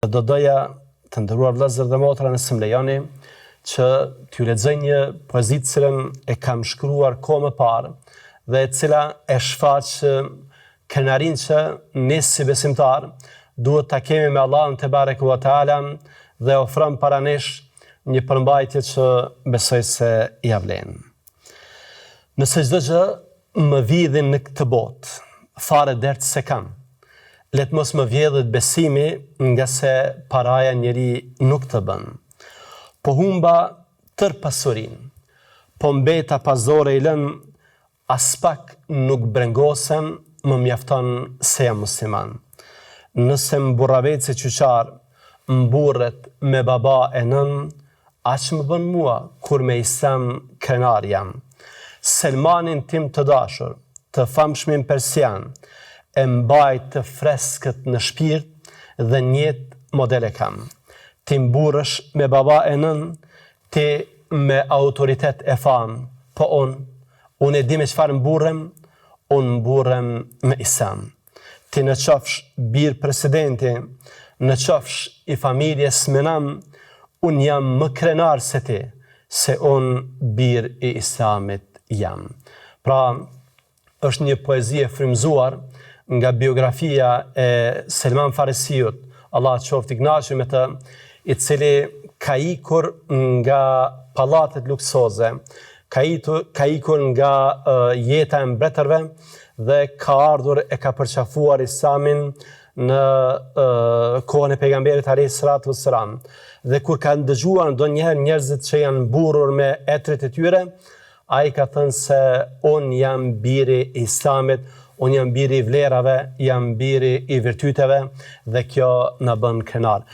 Do doja, të nderuar vëllezër dhe motra, nëse më lejoni, që t'ju lexoj një poezi të cilën e kam shkruar kohë më parë dhe e cila e shfaq krenarinë që ne si besimtarë duhet ta kemi me Allahun tebareke ve teala dhe ofron para nesh një përmbajtje që besoj se ia vlen. Nëse çdo gjë Më vidhin në këtë botë, fare dert s'e kam. Le të mos më vjedhet besimi, ngase paraja njeri nuk të bën. Po humba tërë pasurinë, po mbeta pas dore i lënë, aspak nuk brengosem, më mjafton se jam musliman. Nëse mburraveci qyqar mburret me baba e nënë, Aq më bën mua kur me Islam krenar jam. Selmanin tim të dashur, të famshmin persian, e mbaj të freskët në shpirt dhe n'jetë model e kam. Ti mburresh me baba e nënë, ti me autoritet e famë, po unë, unë e di me çfarë mburrem, unë mburrem me Islam. Ti në qofsh bir presidenti, në qofsh i familjes me nam, unë jam më krenar se ti, se unë bir i Islamit jam. Pra, është një poezi e frymëzuar nga biografia e Selman Farisiut, Allah qoftë i kënaqur me të, i cili ka ikur nga pallatet luksoze, ka itur, ka ikur nga uh, jeta e mbretërve dhe ka ardhur e ka përqafuar Islamin në uh, kohën e pejgamberit alayhi salatu wassalam. Dhe kur ka ndëgjuar ndonjëherë njerëzit që janë mburrur me etërit e tyre, ai ka thënë se unë jam biri i Islamit, unë jam biri i vlerave, jam biri i virtyteve dhe kjo na bën krenar.